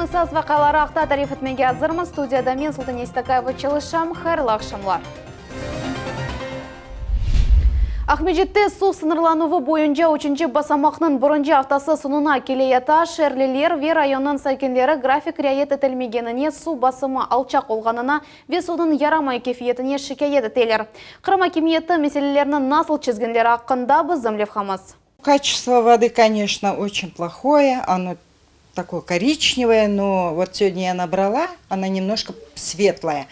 Esas vaqiaları aqta tarif etmege azırmız. Studiyada men, Sultaniye Seytakayeva, çalışam. Hayırlı aqşamlar. Aqmescitte suv sıñırlanuvı boyunca üçünci basamaqnıñ birinci aftası soñuna kele yata. Şeerliler ve rayonnıñ sakinleri grafik riayet etilmegenine, suv basımı alçaq olğanına ve suvnıñ yaramay keyfiyetine şikâyet eteler. Qırım akimiyeti meselelerni nasıl çezgenleri aqqında bizim levhamız. Качество воды, конечно, очень плохое, оно такое коричневое, но вот сегодня я набрала, она немножко светлая.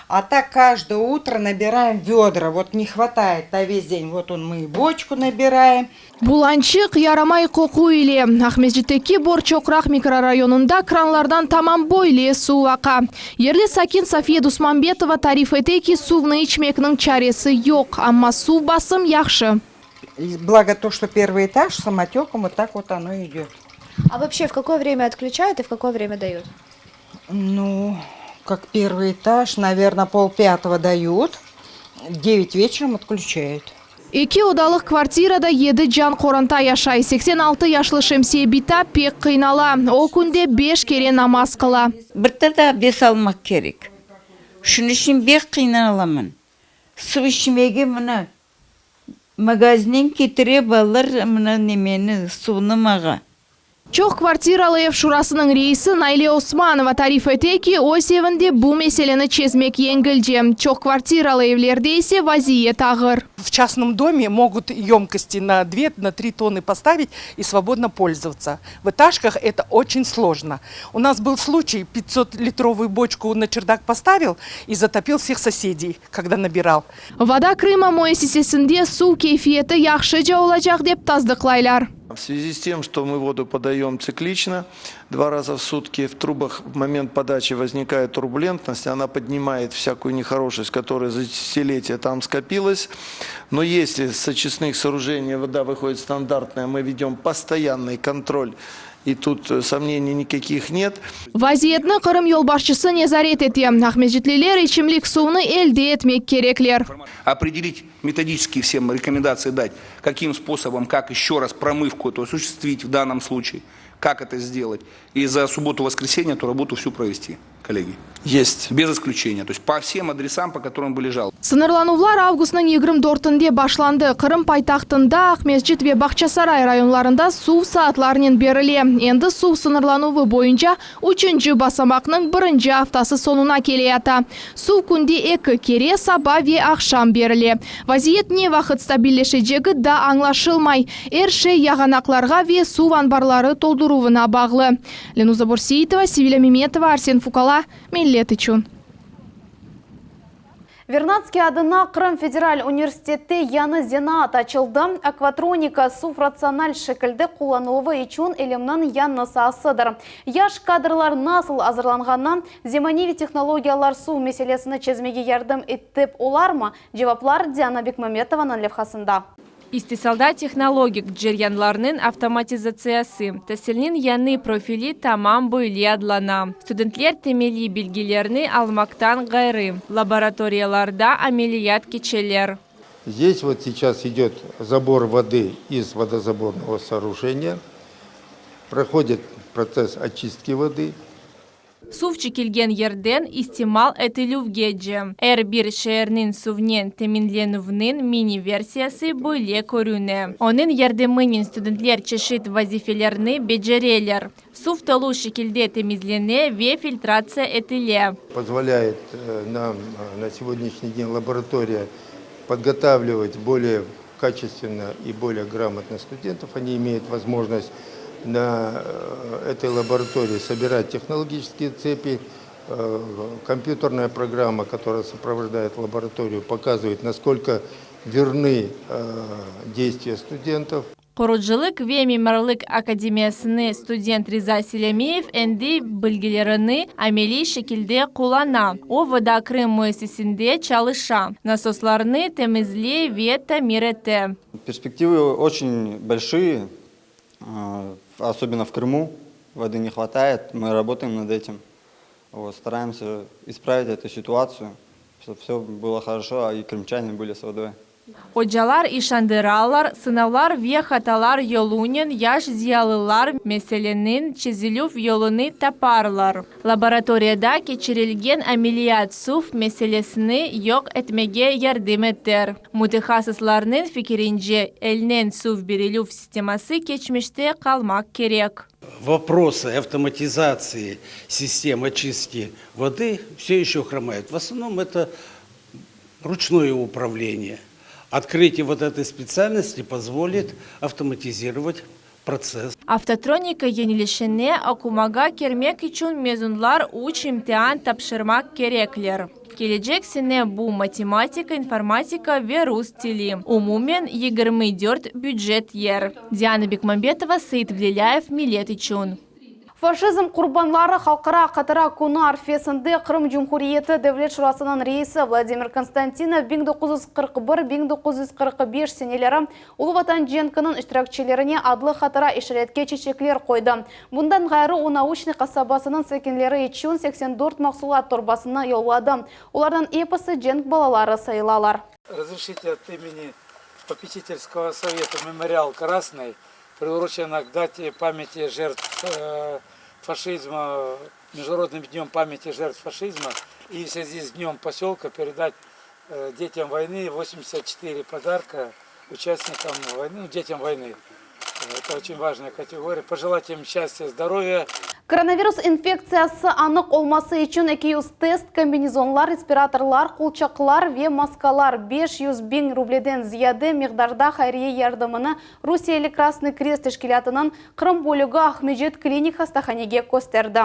А так каждое утро набираем ведра, вот не хватает на весь день. Вот он мы и бочку набираем. Bulançıq, yaramay qoqu ile Aqmescitteki Borçoqraq mikrorayonında kranlardan tamam böyle suv aqa. Yerli sakin Safiye Dusmambetova tarif ete ki, suvnı içmekniñ çaresi yoq, amma suv basım yahşı. Благо то, что первый этаж самотеком вот так вот оно идет. А вообще в какое время отключают и в какое время дают? Ну, как первый этаж, наверное, 4:30 дают, в 9 вечером отключают. Eki odalıq kvartirada yedi can qoranta yaşay. 86 yaşlı Şemsiye bita pek qıynala. O, künde beş kere namaz qıla. Bir de abdest almaq kerek. Şunıñ içün pek qıynalaman. Suv içmege mına magazinden ketire balalar mına nemeni, suvnı maña. Çoq kvartiralı ev şurasınıñ reisi Naile Osmanova tarif ete ki, öz evinde bu meseleni çezmek yengilce. Çoq kvartiralı evlerde ise vaziyet ağır. В частном доме могут емкости на 2, на 3 тонны поставить и свободно пользоваться. В этажках это очень сложно. У нас был случай, 500-литровую бочку на чердак поставил и затопил всех соседей, когда набирал. Voda Krıma müessisesinde suv keyfiyeti yahşıca olacaq dep tasdıqlaylar. В связи с тем, что мы воду подаем циклично, два раза в сутки, в трубах в момент подачи возникает турбулентность, она поднимает всякую нехорошесть, которая за десятилетия там скопилась. Но если с очистных сооружений вода выходит стандартная, мы ведем постоянный контроль, и тут сомнений никаких нет. Vaziyetni Qırım yolbaşçısı nezaret ete. Aqmescitliler içimlik suvnı elde etmek kerekler. Определить методические всем рекомендации дать, каким способом, как еще раз промывку эту осуществить в данном случае, как это сделать. И за субботу-воскресенье эту работу всю провести, коллеги. Есть. Без исключения. То есть по всем адресам, по которым были жалобы. Sıñırlanuvlar avgustnıñ 24-nde başlandı. Qırım paytahtında Aqmescit ve Bağçasaray rayonlarında suv saatlarnen berile. Endi suv sıñırlanuvı boyunca üçünci basamaqnıñ birinci aftası soñuna keleyata. Suv künde eki kere, saba ve aqşam berile. Vaziyet ne vaqıt stabilleşecegi daa añlaşılmay. Er şey yağanaqlarğa ve suv anbarları tolduruvına bağlı. Lenuza Borseitova, Sevilya Memetova, Arsen Fukala, Millet içün. Vernadskiy adına Qırım federal universitette yañı zenaat açıldı. Akvatronika suv ratsional şekilde qullanıluvı içün ilimniñ yañı saasıdır. Yaş kadrlar nasıl azırlanğanı, zemaneviy tehnologiyalar suv meselesini çezmege yardım etip olarmı? Cevaplar Diana Bekmametovanıñ levhasında. İstisalda tehnologik ceryanlarnıñ avtomatizatsiyası. Tasilniñ yañı profili tamam böyle adlana. Studentler temeliy bilgilerni almaqtan ğayrı, laboratoriyalarda ameliyat keçeler. Здесь вот сейчас идет забор воды из водозаборного сооружения, проходит процесс очистки воды. Suv çekilgen yerden istimal etilüvgece. Er bir şeerniñ suvnen teminlenüvniñ mini-versiyası böyle körüne. Onıñ yardımınen studentler çeşit vazifelerni becereler. Suv tolu şekilde temizlene ve filtratsiya etile. Позволяет нам на сегодняшний день лаборатория подготавливать более качественно и более грамотно студентов. Они имеют возможность на этой лаборатории собирать технологические цепи. Компьютерная программа, которая сопровождает лабораторию, показывает, насколько верны действия студентов. Qurucılıq ve mimarlıq akademiyasınıñ student Riza Selâmiyev endi bilgilerini ameliy şekilde qullana. O, Voda Krım müessisesinde çalışa. Nasoslarnı temizley ve tamir ete. Перспективы очень большие, особенно в Крыму. Воды не хватает, мы работаем над этим. Вот, стараемся исправить эту ситуацию, чтобы все было хорошо, а и крымчане были с водой. Ocalar işandıralar, sınavlar ve hatalar yolunen yaş ziyalılar meseleniñ çezilüv yolunı taparlar. Laboratoriyada keçirilgen ameliyat suv meselesini yoq etmege yardım eter. Mütehassıslarnıñ fikirince, elnen suv berilüv sisteması keçmişte qalmaq kerek. Вопросы автоматизации систем очистки воды все еще хромают. В основном это ручное управление. Открытие вот этой специальности позволит автоматизировать процесс. Avtotronika yönelişine oqumağa kirmek içün mezunlar üç imtian tapşırmaq kerekler. Kelecek sene bu matematika, informatika ve rus tili. Umumen 24 bücet yer. Diana Bekmambetova, Seit Velilâyev, Millet içün. Faşizm qurbanları halqara hatıra künü arfesinde Qırım Cumhuriyeti Devlet Şurasınıñ reisi Vladimir Konstantinov 1941-1945 seneleri Ulu Vatan cenkiniñ iştirakçilerine adlı hatıra işaretke çeçekler qoydı. Bundan ğayrı o Nauçnıy qasabasınıñ sakinleri içün 84 mahsulat torbasını yolladı. Olarnıñ episi cenk balaları sayılalar. Разрешите от имени попечительского совета «Мемориал Красный», приурочена к дате памяти жертв фашизма, Международным днем памяти жертв фашизма, и в связи с днем поселка передать детям войны 84 подарка участникам войны, ну, детям войны. Это очень важная категория. Пожелать им счастья, здоровья. Koronavirus infektsiyası anıq olması içün 200 test, kombinezonlar, respiratorlar, qulçaqlar ve maskalar 500 biñ rubleden ziyade miqdarda hayriye yardımını Rusiyeli Krasnıy Krest teşkilâtınıñ Qırım bölügi Aqmescit klinik hastahanege kösterdi.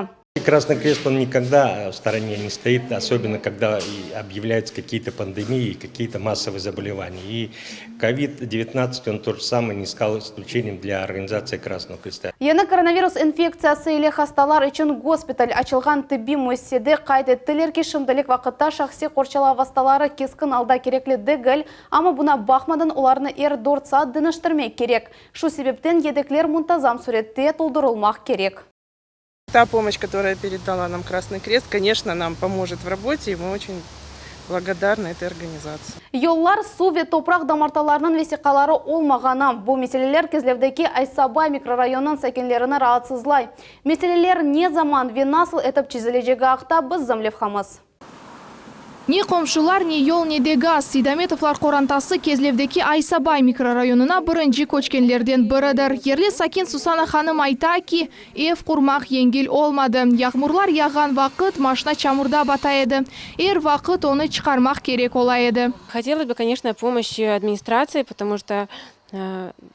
Красный Крест, он никогда в стороне не стоит, особенно когда объявляются какие-то пандемии, какие-то массовые заболевания. И COVID-19, он то же самое не стал исключением для организации Красного Креста. Yañı koronavirus infektsiyası ile hastalar içün gospital açılğan tibbiy müessisede qayd ettiler ki, şimdilik vaqıtta şahsiy qorçalav vastaları keskin alda kerekli degil, amma buña baqmadan olarnı er dört saat deñiştirmek kerek. Şu sebepten yedekler muntazam sürette toldurılmaq kerek. Та помощь, которая передала нам Красный Крест, конечно, нам поможет в работе, и мы очень благодарны этой организации. Yollar, suv ve topraq damartalarınıñ vesiqaları olmağanı. Bu meseleler Kezlevdeki Aysabay mikrorayonınıñ sakinlerini raatsızlay. Meseleler ne zaman ve nasıl etip çezilecegi aqta bizim levhamız. Ne qomşular, ne yol, ne de gaz. Seydametovlar qorantası Kezlevdeki Aysabay mikrorayonına birinci köçkenlerden biridir. Yerli sakin Susana hanım ayta ki, ev qurmaq yengil olmadı. Yağmurlar yağğan vaqıt maşina çamurda bata edi. Er vaqıt onı çıqarmaq kerek ola edi. Хотелось бы, конечно, помощи администрации, потому что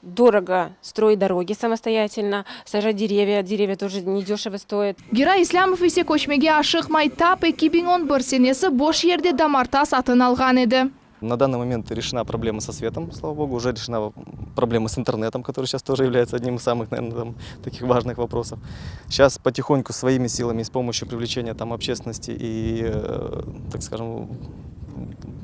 дорого строить дороги самостоятельно, сажать деревья, деревья тоже недешево стоят. Giray İslâmov ise köçmege aşıqmay, tap 2011 senesi boş yerde damarta satın alğan edi. На данный момент решена проблема со светом, слава богу, уже решена проблема с интернетом, который сейчас тоже является одним из самых, наверное, там, таких важных вопросов. Сейчас потихоньку своими силами, с помощью привлечения там, общественности и, э, так скажем,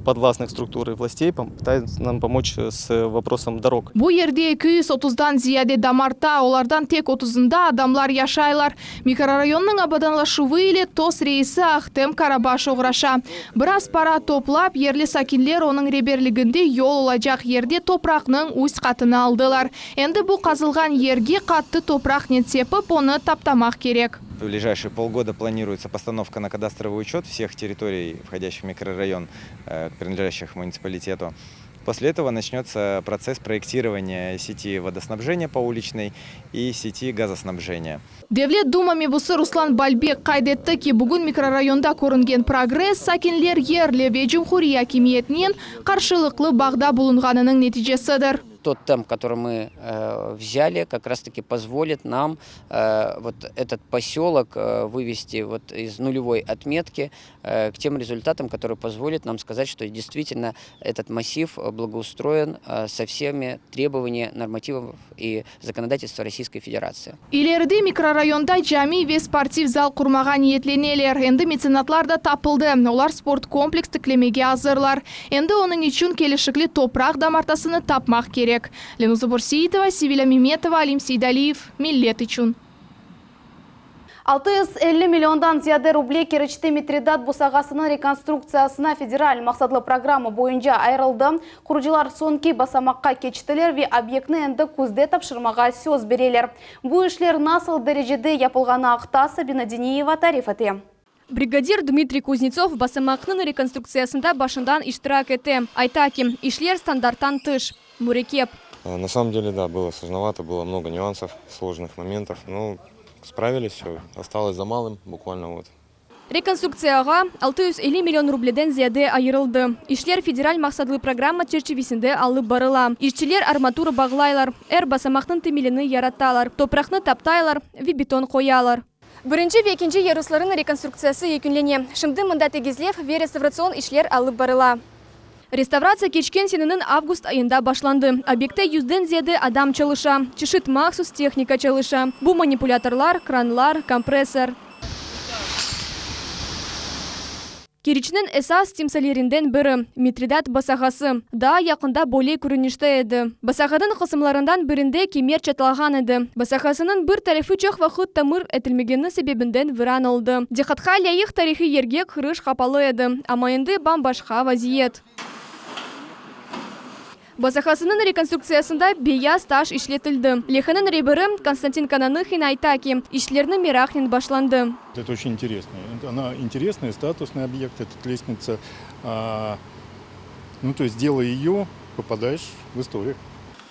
подвластных структур и властей пытаются нам помочь с вопросом дорог. Bu yerde 230-dan ziyade damarta, olardan tek 30-ında adamlar yaşaylar. Mikrorayonnıñ abadanlaşuvı ile TOS reisi Ahtem Karabaş oğraşa. Biraz para toplap, yerli sakinler onıñ reberliginde yol olacaq yerde topraqnıñ üst qatını aldılar. Endi bu qazılğan yerge qattı topraqnen sepip, onı taptamaq kerek. В ближайшие полгода планируется постановка на кадастровый учет всех территорий, входящих в микрорайон, э, принадлежащих муниципалитету. После этого начнется процесс проектирования сети водоснабжения поуличной и сети газоснабжения. Devlet Duma mebusı Ruslan Balbek qayd etti ki, bugün mikrorayonda körüngen progress sakinler yerli ve cumhuriy akimiyetnen qarşılıqlı bağda bulunğanınıñ neticesidir. Тот темп, который мы э, взяли, как раз-таки позволит нам э, вот этот поселок э, вывести вот из нулевой отметки к тем результатам, которые позволят нам сказать, что действительно этот массив благоустроен со всеми требованиями нормативов и законодательства Российской Федерации. İleride mikrorayonda cami ve sportiv zal qurmağa niyetleneler. Endi metsenatlar da tapıldı. Olar sport kompleks tiklemege azırlar. Endi onıñ içün kelişikli topraq damartasını tapmaq kerek. Lenuza Burseitova, Sevilâ Memetova, Alim Seydaliyev, Millet içün. 650 milliondan ziyade ruble Keriçte Mitridat bosağasınıñ rekonstruktsiyasına federal maqsatlı programma boyunca ayırıldı. Qurucılar soñki basamaqqa keçtiler ve obyektni endi küzde tapşırmağa söz bereler. Bu işler nasıl derecede yapılğanı aqta Sabina Diniyeva tarif ete. Brigadir Dmitriy Kuznetsov basamaqnıñ rekonstruktsiyasında başından iştirak ete. Ayta ki, işler standarttan tış, mürekkep. На самом деле, да, было сложновато, было много нюансов, сложных моментов, но справились, все, осталось за малым, буквально вот. Rekonstruktsiyağa 650 million rubleden ziyade ayırıldı. İşler federal maqsatlı programma çerçivisinde alıp barıla. İşçiler armatura bağlaylar, er basamaqnıñ temelini yaratalar, topraqnı taptaylar ve beton qoyalar. Birinci ve ekinci yaruslarınıñ rekonstruktsiyası yekünlene. Şimdi mında tegizlev ve restavratsion işler alıp barıla. Restavratsiya keçken seneniñ avgust ayında başlandı. Obyektte yüzden ziyade adam çalışa, çeşit mahsus tehnika çalışa. Bu manipulâtorlar, kranlar, kompressor. Keriçniñ esas timsallerinden biri, Mitridat basağası, daa yaqında böyle körünişte edi. Basağanıñ qısımlarından birinde kemer çatlağan edi. Basağasınıñ bir tarafı çoq vaqıt tamir etilmegeni sebebinden viran oldı. Diqqatqa lâyıq tarihiy yerge kiriş qapalı edi, amma endi bam-başqa vaziyet. Basağasınıñ rekonstruktsiyasında beyaz taş işletildi. Leyhanıñ reberi Konstantin Kononıhin ayta ki, işlerni meraqnen başlandı. Это очень интересно. Она интересный, статусный объект, этот лестница. Ну, то есть, делая ее, попадаешь в историю.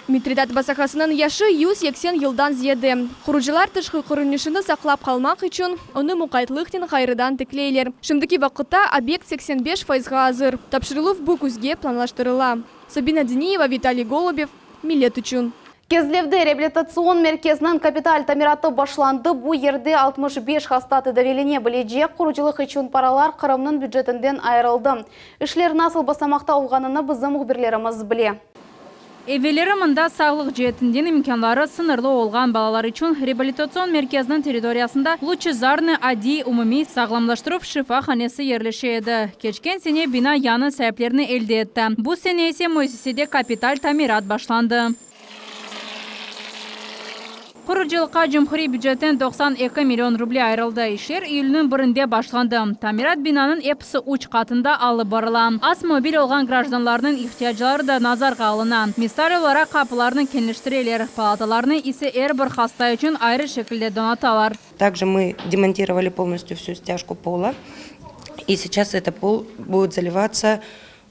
Mitridat basağasınıñ yaşı 180 yıldan ziyade. Qurucılar tışqı körünişini saqlap qalmaq içün, onı muqaytlıqnen ğayrıdan tikleyler. Şimdiki vaqıtta obyekt 85 fayızğa azır. Tapşırıluv bu küzge planlaştırıla. Sabina Diniyeva, Vitaliy Golubev, Millet içün. Kezlevde reabilitatsion merkezniñ kapital tamiratı başlandı. Bu yerde 65 hasta tedaviylene bilecek. Qurucılıq içün paralar Qırımnıñ bücetinden ayırıldı. İşler nasıl basamaqta olğanını bizim mühbirlerimiz bile. Evelleri mında sağlıq ceetinden imkânları sıñırlı olğan balalar içün reabilitatsion merkezniñ territoriyasında Luçezarnıy adiy umumiy sağlamlaştıruv şifahanesi yerleşe edi. Keçken sene bina yañı saiplerini elde etti. Bu sene ise müessisede kapital tamirat başlandı. Qurucılıqqa cumhuriy bücetten 92 million ruble ayırıldı. İşler iyülniñ birinde başlandı. Tamirat binanıñ episi üç qatında alıp barıla. Az mobil olğan grajdanlarnıñ ihtiyacları da nazarğa alına. Misal olaraq, qapılarnı keñleştireler, palatalarnı ise er bir hasta içün ayrı şekilde donatalar. Также мы демонтировали полностью всю стяжку пола, и сейчас этот пол будет заливаться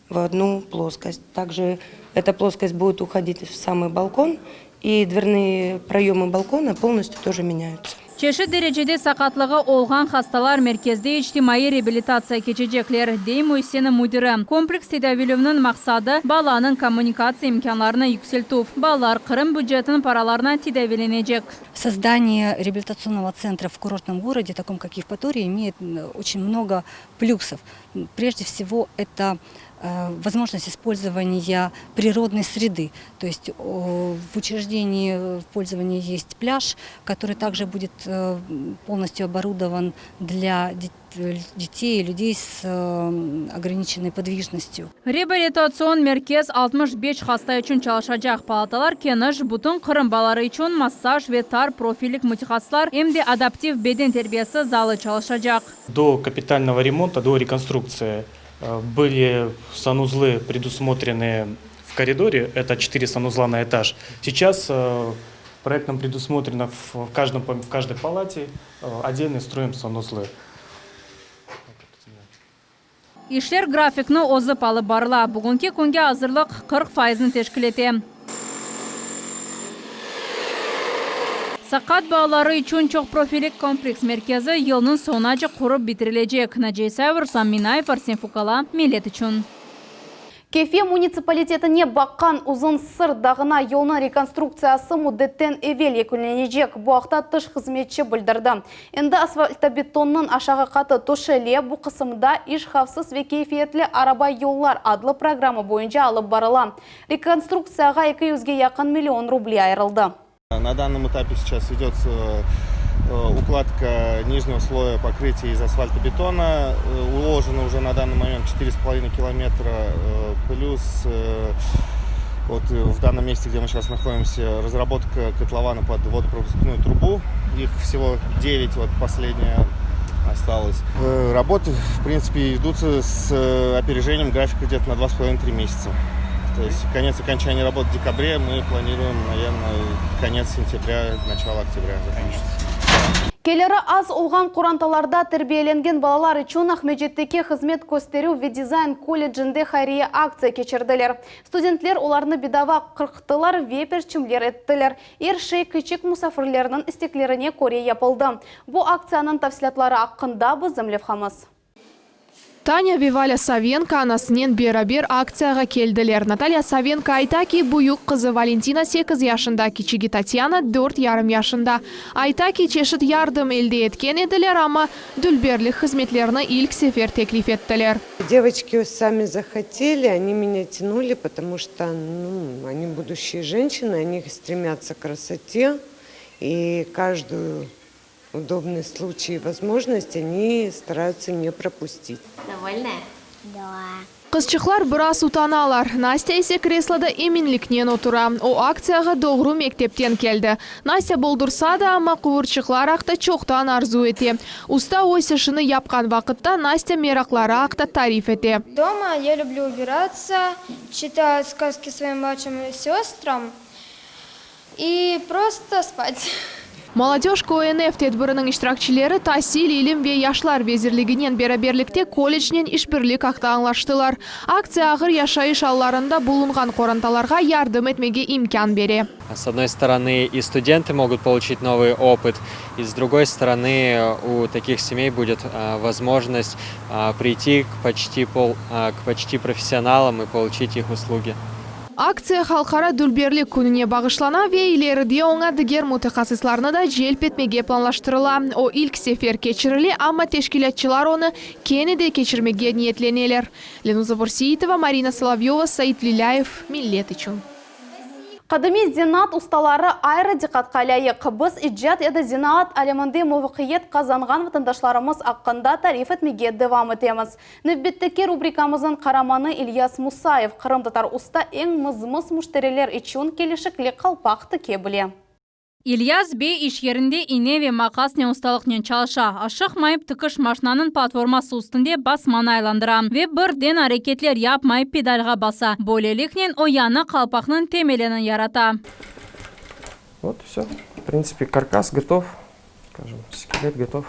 в одну плоскость. Также эта плоскость будет уходить в самый балкон, и дверные проемы балкона полностью тоже меняются. Çeşit derecede saqatlığı olğan hastalar merkezde içtimaiy reabilitatsiya keçecekler, dey müessiseniñ müdiri. Kompleks tedaviylevniñ maqsadı, balanıñ kommunikatsiya imkânlarını yükseltüv. Balalar Qırım bücetiniñ paralarına tedaviylenecek. Создание реабилитационного центра в курортном городе, таком как Евпатория, имеет очень много плюсов. Прежде всего, это возможность использования природной среды. То есть в учреждении в пользовании есть пляж, который также будет полностью оборудован для детей и людей с ограниченной подвижностью. Reabilitatsion merkez 65 hasta içün çalışacaq. Palatalar keniş, bütün Qırım balaları içün massaj ve tar profillik mütehassıslar, em de adaptiv beden terbiyesi zalı çalışacaq. До капитального ремонта, до реконструкции были санузлы предусмотрены в коридоре, это 4 санузла на этаж. Сейчас проектом предусмотрено в, каждом, в каждой палате отдельно строим санузлы. İşler grafikni ozıp alıp barıla. Bugünki künge azırlıq 40 fayıznı teşkil ete. Saqat balaları içün çoq profillik kompleks merkezi yılnıñ soñunace qurıp bitirilecek. Naciye İsayeva, Ruslan Minayev, Arsen Fukala, Millet içün. Kefe munitsipalitetine baqqan Uzun Sırt dağına yolnıñ rekonstruktsiyası müddetten evel yekünlenecek. Bu aqta tış hızmetçi bildirdi. Endi asfaltobetonnıñ aşağı qatı töşele, bu qısımda iş Havfsız ve keyfiyetli araba yollar adlı programma boyunca alıp barıla. Rekonstruktsiyağa eki yüzge yaqın million ruble ayırıldı. На данном этапе сейчас идет укладка нижнего слоя покрытия из асфальтобетона. Уложено уже на данный момент 4,5 километра, плюс. Вот в данном месте, где мы сейчас находимся, разработка котлована под водопропускную трубу. Их всего 9, вот последняя осталось. Работы, в принципе, идутся с опережением графика где-то на 2,5-3 месяца. То есть конец окончания работ в декабре, мы планируем, наверное, конец сентября, начало октября закончить. Keliri az olğan qorantalarda terbiyelengen balalar içün Aqmescitteki hızmet kösterüv ve dizayn kollecinde hayriye aktsiya keçirdiler. Studentler olarnı bedava qırqtılar ve perçimler ettiler. Er şey kiçik musafirlerniñ isteklerine köre yapıldı. Bu aktsiyanıñ tafsilâtları aqqında bizim levhamız. Tanya ve Valâ Savenko anasınen beraber aktsiyağa keldiler. Natalya Savenko ayta ki, büyük qızı Valentina sekiz yaşında, kiçigi Tatyana dört yarım yaşında. Ayta ki, çeşit yardım elde etken ediler, amma dülberlik hızmetlerini ilk sefer teklif ettiler. Девочки сами захотели, они меня тянули, потому что, ну, они будущие женщины, они стремятся к красоте, и каждую удобный случай и возможность они стараются не пропустить. Довольная? Да. Qızçıqlar biraz utanalar. Nastya ise kresloda eminliknen otura. O, aktsiyağa doğru mektepten keldi. Nastya boldursa da, amma quvurçıqlar aqta çoqtan arzu ete. Usta öz işini yapqan vaqıtta Nastya meraqları aqta tarif ete. Дома я люблю убираться, читаю сказки своим младшим сестрам и просто спать. Molodöj QNF tedbiriniñ iştirakçileri Tasil, ilim ve yaşlar vezirliginen beraberlikte kollecnen işbirlik aqta añlaştılar. Aktsiya ağır yaşayış allarında bulunğan qorantalarğa yardım etmege imkân bere. С одной стороны, и студенты могут получить новый опыт, и с другой стороны, у таких семей будет возможность прийти к почти, пол, к почти профессионалам и получить их услуги. Aktsiya Halqara dülberlik kününe bağışlana ve ileride oña diger mütehassıslarnı da celp etmege planlaştırıla. O, ilk sefer keçirile, amma teşkilâtçılar onı kene de keçirmege niyetleneler. Lenuza Borseitova, Marina Solovyova, Said Lilâyev, Millet içün. Qadimiy zenaat ustaları ayrı diqqatqa lâyıq. Biz icat ya da zenaat aleminde muvafaqiyet qazanğan vatandaşlarımız aqqında tarif etmege devam etemiz. Nevbetteki rubrikamıznıñ qaramanı İlyas Musayev, qırımtatar usta eñ mızmız müşteriler içün kelişikli qalpaq tike bile. İlyas bey iş yerinde ine ve maqasnen ustalıqnen çalışa, aşıqmayıp tikiş maşnanıñ platforması üstünde basmanı aylandıra ve birden areketler yapmayıp pedalğa basa. Böyleliknen o yañı qalpaqnıñ temelini yarata. Вот и все. В принципе, каркас готов, скажем, скелет готов.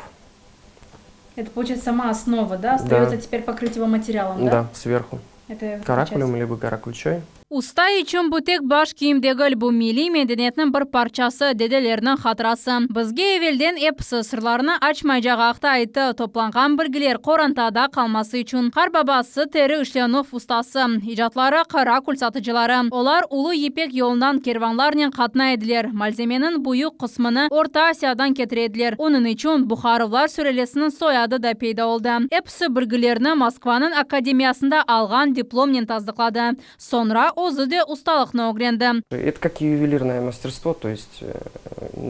Это, получается, сама основа, да? Остается Да. теперь покрыть его материалом, да? Да, сверху. Это Каракулем либо каракульчой. Usta içün bu tek baş kiyim degil, bu milliy medeniyetniñ bir parçası, dedelerniñ hatırası. Bizge evelden episi sırlarını açmaycağı aqta ayttı, toplanğan bilgiler qorantada qalması içün. Qartbabası teri işlenüv ustası, icatları qarakul satıcıları. Olar Ulu Yipek yolundan kervanlarnen qatnay ediler, malzemeniñ büyük qısmını Orta Asiyadan ketire ediler, onıñ içün Buharovlar sülâlesiniñ soyadı da peyda oldı. Episi bilgilerini Moskvanıñ akademiyasında alğan diplomnen tasdıqladı. Soñra özü de ustalıqnı ögrendi. Это как ювелирное мастерство, то есть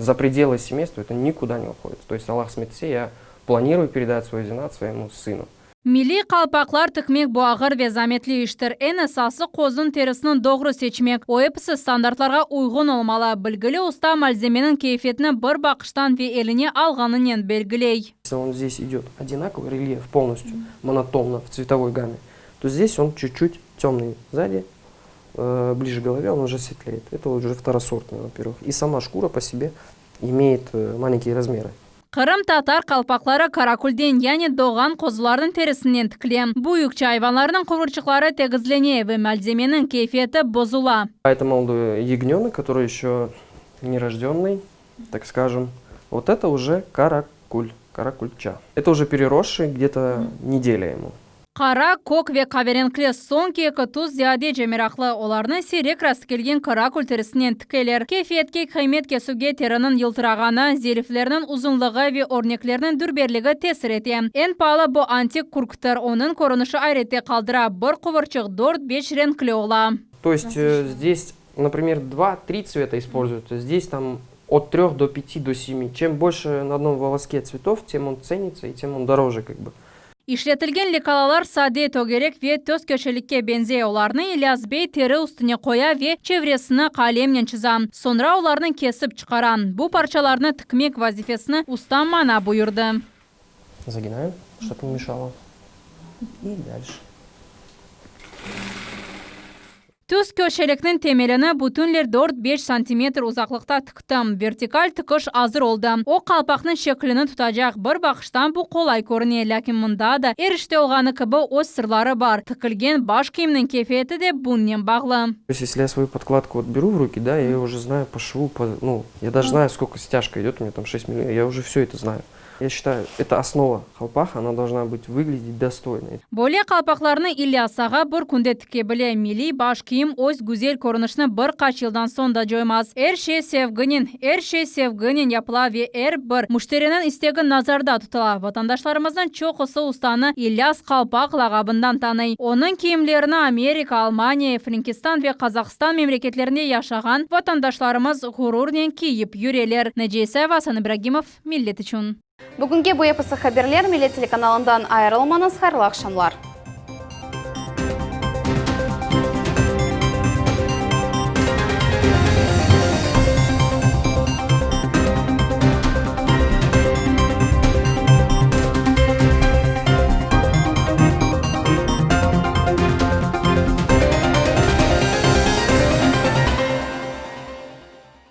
за пределы семейства это никуда не уходит. То есть Allah qısmet etse, я планирую передать свой zenaat своему сыну. Milliy qalpaqlar tikmek bu ağır ve zametli iştir. Eñ esası qozunıñ terisini doğru seçmek. O episi standartlarğa uyğun olmalı. Bilgili usta malzemeniñ keyfiyetini bir baqıştan ve eline alğanınen belgiley. Если он здесь идет одинаковый рельеф полностью, монотонно в цветовой гамме, то здесь он чуть-чуть темный сзади, ближе к голове он уже светлеет. Это уже второсортный, во-первых. И сама шкура по себе имеет маленькие размеры. Qırımtatar qalpaqları karakulden, yani doğğan qozularnıñ terisinden tikile. Büyükçe ayvanlarnıñ quvurçıqları tegizlene ve malzemeniñ keyfiyeti bozula. Это молодой ягненок, который еще нерожденный, так скажем. Вот это уже каракуль, каракульча. Это уже переросший, где-то неделя ему. Qara, kök ve qaverenkli soñki eki tüs ziyadece meraqlı, olarnı siyrek rastkelgen karakul terisinen tikeler. Keyfiyetke qıymet kesüvge teriniñ yıltırağanı, zeriflerniñ uzunlığı ve örneklerniñ dülberligi tesir ete. Eñ paalı bu antik kürktir, onıñ körünişi ayrette qaldıra, bir quvurçıq dört, beş renkli ola. То есть здесь, например, два-три цвета используются, здесь там от трех до пяти, до семи. Чем больше на одном волоске цветов, тем он ценится и тем он дороже как бы. İşletilgen lekalalar sade, tögerek ve tözköşelikke beñzey, olarnı İlyas bey teri üstüne qoya ve çevresini qalemnen çıza. Soñra olarnı kesip çıqara. Bu parçalarnı tikmek vazifesini ustam maña buyurdı. Загинаем, чтоб не мешало. И дальше. Tüz köşelikniñ temelini bütünler dört-beş santimetr uzaqlıqta tiktim. Vertikal tikiş azır oldı. O, qalpaqnıñ şeklini tutacaq. Bir baqıştan bu qolay körüne, lâkin mında da, er işte olğanı kibi, öz sırları bar. Tikilgen baş kiyimniñ keyfiyeti de bunnen bağlı. То есть, если я свою подкладку вот беру в руки, да, я ее уже знаю по шву, по, ну, я даже знаю, сколько стяжка идет, у меня там 6 миллиметров, я уже все это знаю. Я считаю, это основа халпаха, она должна быть выглядеть достойно. Böyle qalpaqlarnı İlyas ağa bir künde tike bile. Milliy baş kiyim öz güzel körünişini bir qaç yıldan soñ da coymaz. Er şey sevginen, er şey sevginen yapıla ve er bir müşteriniñ istegi nazarda tutula. Vatandaşlarımıznıñ çoqusı ustanı İlyas Qalpaq lağabından tanıy. Onıñ kiyimlerini Amerika, Almaniya, Frenkistan ve Qazahstan memleketlerinde yaşağan vatandaşlarımız ğururnen kiyip yüreler. Naciye İsayeva, Asan İbragimov, Millet içün. Bugünge bu episi haberler, Millet telekanalından ayırılmañız, hayırlı aqşamlar.